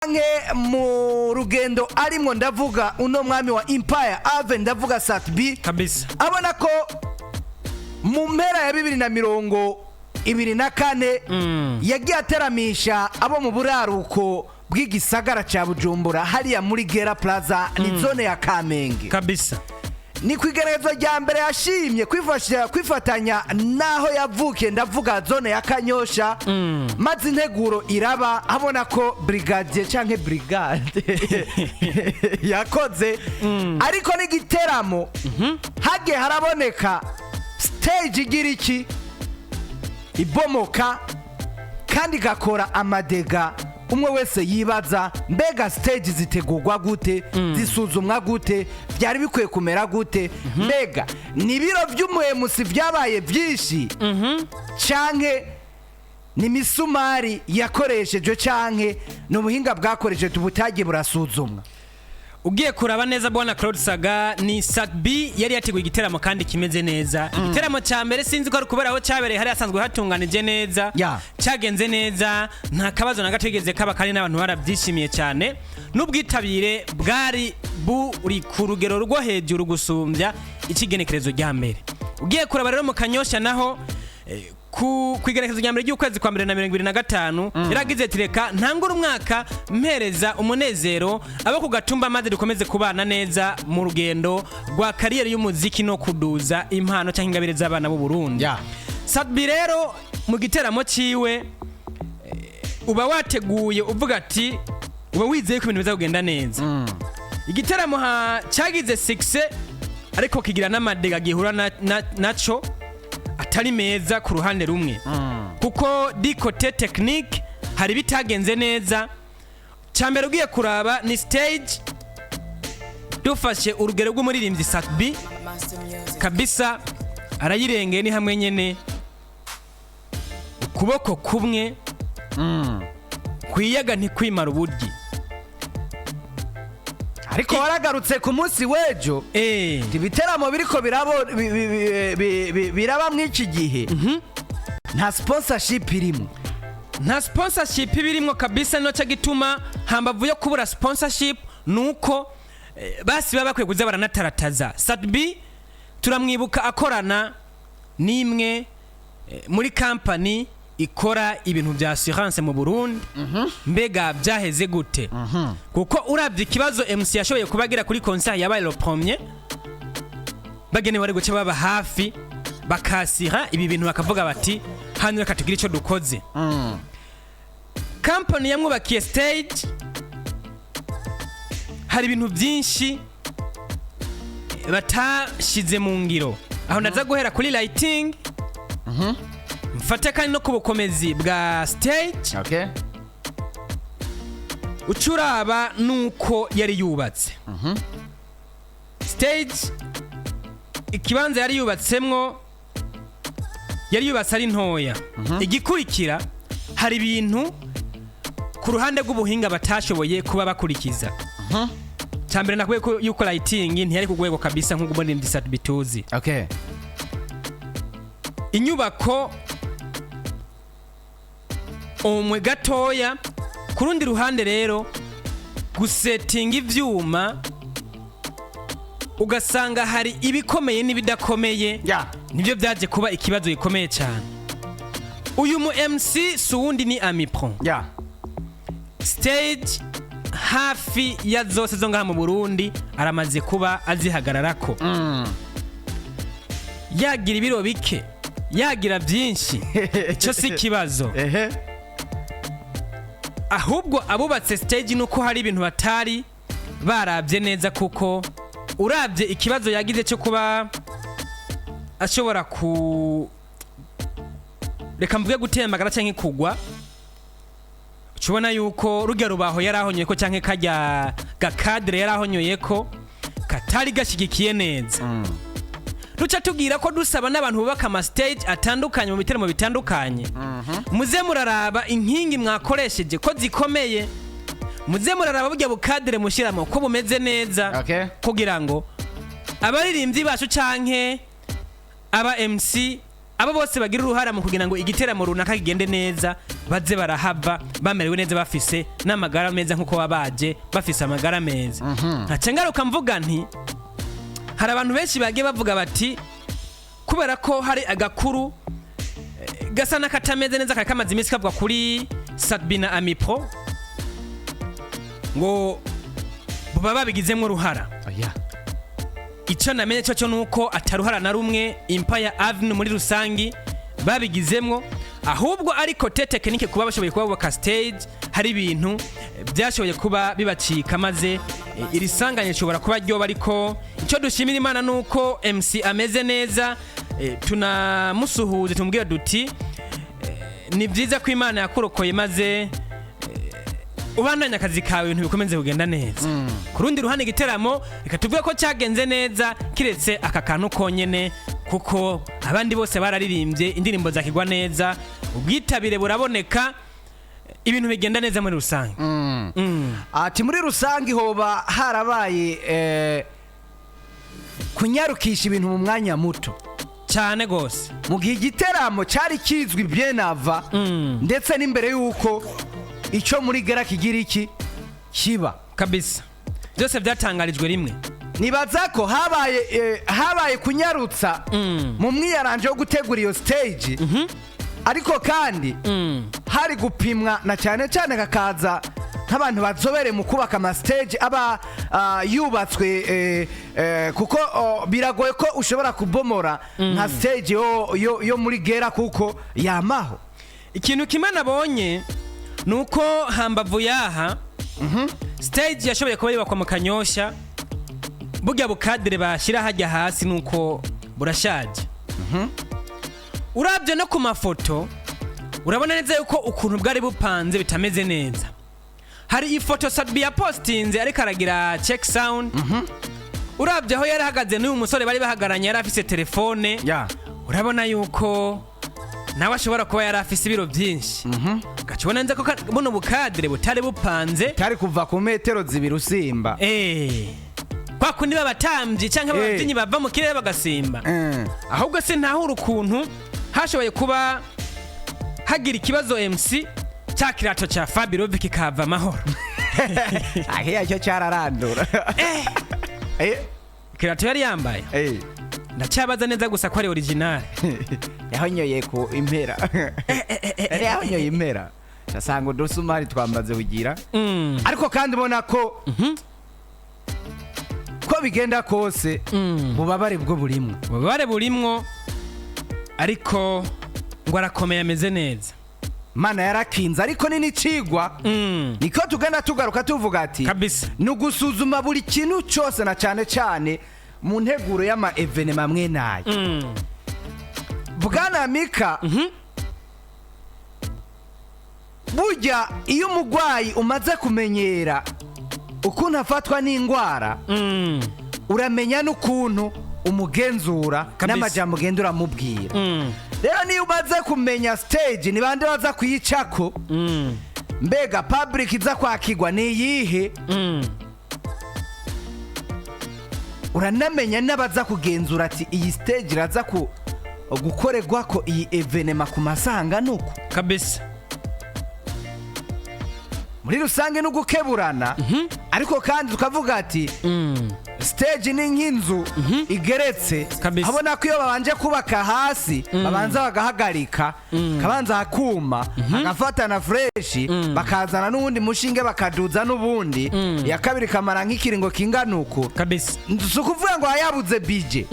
Canke mu rugendo arimwo, ndavuga uno mwami wa Empire Ave, ndavuga Sat B, Kabisa. abona ko mu mpera ya 2024 yagiye ateramisha abo mu buraruko bw'igisagara ca Bujumbura, hariya muri Gera Plaza, ni zone ya Kamenge. Kabisa. Ni ku igerezo rya mbere yashimye kwifatanya n'aho yavukiye, ndavuga zone ya Kanyosha, maze integuro iraba, abona ko brigadier canke brigade yakoze, ariko n'igiteramo hagiye haraboneka stage igira iki ibomoka kandi igakora ama dégâts. Umwe wese yibaza: mbega stage zitegurwa gute, zisuzumwa gute, byari bikwiye kumera gute? Mbega ni ibiro by'umuhemusi byabaye byinshi, canke ni imisumari yakoreshejwe, canke ni ubuhinga bwakoreshejwe butagiye burasuzumwa? Ugiye kuraba neza, bwana Claude Saga, ni Sat B yari yateguye igiteramo kandi kimeze neza. Igiteramo cya mbere, sinzi ko ari kubera aho cyabereye hari hasanzwe hatunganije neza, cyagenze neza, nta kabazo na gato kigeze kaba, kandi n'abantu barabyishimiye cyane, n'ubwitabire bwari buri ku rugero rwo hejuru gusumbya ikigenekerezo rya mbere. Ugiye kuraba rero mu Kanyosha naho, ku igenekerezo rya mbere ry'ukwezi kwa mbere na 2025, yaragize ati: "Reka ntangure umwaka mpereza umunezero abo ku gatumba, maze dukomeze kubana neza mu rugendo rwa carrière y'umuziki no kuduza impano cyangwa ingabire z'abana b'u Burundi." Sat B rero mu giteramo ciwe, uba wateguye uvuga ati uba wizeye ko ibintu biza kugenda neza. Igiteramo cyagize succès, ariko kigira n'ama dégâts gihura naco atari meza ku ruhande rumwe, kuko du côté technique hari bitagenze neza. Cyambere ugiye kuraba ni stage. Dufashe urugero rw'umuririmbyi Sat B, kabisa arayirengeye. Ni hamwe nyene ukuboko kumwe kwiyaga ntikwimara uburyi. Ariko waragarutse ku munsi w'ejo, ibiteramo biriko biraba mw'iki gihe nta sponsorship irimo. Nta sponsorship ibirimwo kabisa. Nico gituma hambavu yo kubura sponsorship nuko basi baba bakwiye kuza baranatarataza. Sat B turamwibuka akorana n'imwe muri company ikora ibintu bya assurance mu Burundi. Mbega byaheze gute? Kuko urabye ikibazo MC yashoboye kubagira kuri concert yabaye le premier, bagenewe bari guca baba hafi bakasira ibi bintu, bakavuga bati: "Hano reka tugire icyo dukoze." Company yamwubakiye stage, hari ibintu byinshi batashize mu ngiro. Aho ndaza guhera kuri lighting, mfate kandi no ku bukomezi bwa stage. Ucuraba nuko yari yubatse stage, ikibanza yari yubatsemwo, yari yubatse ari ntoya. Igikurikira, hari ibintu ku ruhande rw'ubuhinga batashoboye kuba bakurikiza. Cyambere nakwiye ko yuko lighting ntiyari ku rwego kabisa nk'uko umuririmbyi Sat B tuzi. Inyubako umwe gatoya. Ku rundi ruhande rero, gusetinga ivyuma ugasanga hari ibikomeye n'ibidakomeye, nibyo byaje kuba ikibazo gikomeye cyane. Uyu mu MC si uwundi, ni Amipron. Stage hafi ya zose zo ngaha mu Burundi aramaze kuba azihagararako. Yagira ibiro bike, yagira byinshi, icyo si ikibazo. Ahubwo abubatse stage nuko hari ibintu batari barabye neza, kuko urabye ikibazo yagize cyo kuba ashobora ku, reka mvuge, gutembagara cyangwa kugwa, ubona yuko rujya rubaho yari ahonyoye ko cyangwa kajya ga cadre yari ahonyoye ko katari gashyigikiye neza. Ruca tubwira ko dusaba n'abantu bubaka ama stage atandukanye mu biteramo bitandukanye: muze muraraba inkingi mwakoresheje ko zikomeye, muze muraraba burya bu cadre mushyiramo ko bumeze neza, kugira ngo abaririmbyi bacu canke aba MC Abo bose bagira uruhara mu kugira ngo igiteramo runaka kigende neza, baze barahava bamerewe neza, bafise n'amagara meza nk'uko babaje bafise amagara meza. Nkaca ngaruka mvuga nti hari abantu benshi bagiye bavuga bati kubera ko hari agakuru gasa n'akatameze neza kari kamaze iminsi kavuga kuri Sat-B na Amipro, ngo baba babigizemo uruhara. Oya. Icyo namenye cyo nuko ataruhara na rumwe Empire Avenue muri rusangi babigizemwo, ahubwo ariko côté technique, kuba bashoboye kuba bubaka stage, hari ibintu byashoboye kuba bibacika, maze iri sanganya rishobora kuba ryoba. Ariko icyo dushimira Imana nuko MC ameze neza, tunamusuhuze, tumubwira duti ni byiza ko Imana yakurokoye, maze ubandanya akazi kawe, ibintu bikomeze kugenda neza. Ku rundi ruhande, igiteramo reka tuvuge ko cyagenze neza, kiretse aka kantu konyene, kuko abandi bose bararirimbye, indirimbo zakigwa neza, ubwitabire buraboneka, ibintu bigenda neza muri rusange. Ati muri rusange hoba harabaye kunyarukisha ibintu mu mwanya muto cyane gose, mu gihe igiteramo cyari kizwi bien avant, ndetse n'imbere y'uko icyo muri gera kigira iki kiba. Kabisa, byose byatangarijwe rimwe. Nibaza ko habaye kunyarutsa mu mwiyaranje wo gutegura iyo stage, ariko kandi hari gupimwa na cyane cyane kakaza nk'abantu bazobereye mu kubaka ama stage aba yubatswe, kuko biragoye ko ushobora kubomora nka stage yo muri gera, kuko yamaho. Ikintu kimwe nabonye ni uko hambavu yaha stage yashoboye kuba yubakwa mu Kanyosha, burya bu cadre bashyira hajya hasi nuko burashaje. Urabye no ku mafoto, urabona neza yuko ukuntu bwari bupanze bitameze neza. Hari ifoto Sat-B yapostinze ariko aragira check sound, urabye aho yari ahagaze n'uyu musore bari bahagaranye yari afise telefone, urabona yuko nawe ashobora kuba yari afise ibiro byinshi, ugaca ubona neza ko buno bu cadre butari bupanze. Kari kuva ku metero 2 usimba. Kwa kundi b'abatambyi cyangwa ababyinnyi bava mu kirere bagasimba. Ahubwo se ntahura ukuntu hashoboye kuba hagira ikibazo MC, cya kirato cya Fabio kikava amahoro? Ahiya cyo cyararandura. Kirato yari yambaye, ndacyabaza neza gusa ko ari original. Yahonyoye ku impera, yari yahonyoye impera, asanga udusumari twambaze kugira. Ariko kandi ubona ko ko bigenda kose, bubabare bwo burimwo. Ububabare burimwo, ariko ngo arakomeye, ameze neza. Mana yarakinze, ariko ni n'icigwa. Niko tugenda tugaruka tuvuga ati ni ugusuzuma buri kintu cyose, na cyane cyane mu nteguro y'ama événements amwe n'aya. Bwana Mika, burya iyo umurwayi umaze kumenyera ukuntu afatwa n'indwara, uramenya n'ukuntu umugenzura n'amajambo ugenda uramubwira. Rero niyo umaze kumenya stage ni bande baza kuyicako, mbega public iza kwakirwa ni iyihe, uranamenya n'abaza kugenzura ati iyi stage iraza ku gukorerwa ko iyi événement ku masaha angana uku. Muri rusange no gukeburana, ariko kandi tukavuga ati stage ni nk'inzu igeretse. Abona ko iyo babanje kubaka hasi, babanza bagahagarika, kabanza hakuma, hagafatana fresh, bakazana n'uwundi mushinge, bakaduza n'ubundi, iya kabiri kamara nk'ikiringo kingana uku. Si ukuvuga ngo yabuze budget,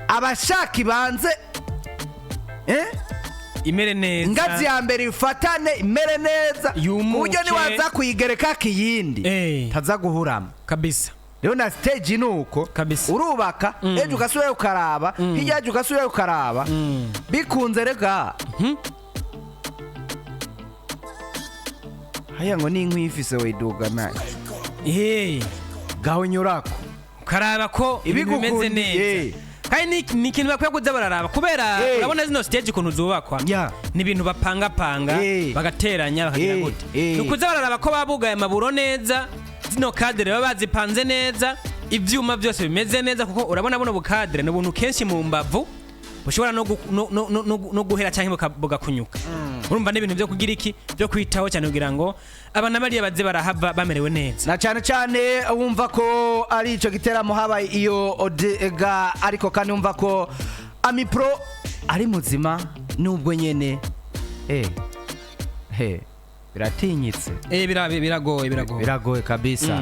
abashaka ibanze, eh? Imere neza. Ingazi ya mbere ifatane, imere neza, Yumuke. ku buryo niwaza kuyigereka kiyindi taza guhurama. Rero na stage ni uko. Urubaka, ejo ugasubirayo ukaraba, hirya yaje ugasubirayo ukaraba, bikunze rega haya ngo n'inkwi ifise widuga nayo gaho nyurako. Ukaraba ko ibintu bimeze Ibigukundiye. neza, kandi ni ikintu bakwiye kuza bararaba, kubera urabona zino stage ukuntu zubakwa, ni ibintu bapangapanga, bagateranya, bakagira gute. Ni ukuza bararaba ko babugaye amaburo neza, zino cadre baba bazipanze neza, ivyuma byose bimeze neza, kuko urabona buno bu cadre ni ubuntu kenshi mu mbavu. Bushobora no gu- no- no- no- no- no guhera cyangwa bugakunyuka. Urumva n'ibintu byo kugira iki, byo kwitaho cyane kugira ngo abana bariya baze barahava bamerewe neza. Na cyane cyane wumva ko ari icyo giteramo habaye iyo dégâts, ariko kandi wumva ko Ami Pro ari muzima nubwo nyene he biratinyitse. Biragoye, biragoye. Biragoye kabisa.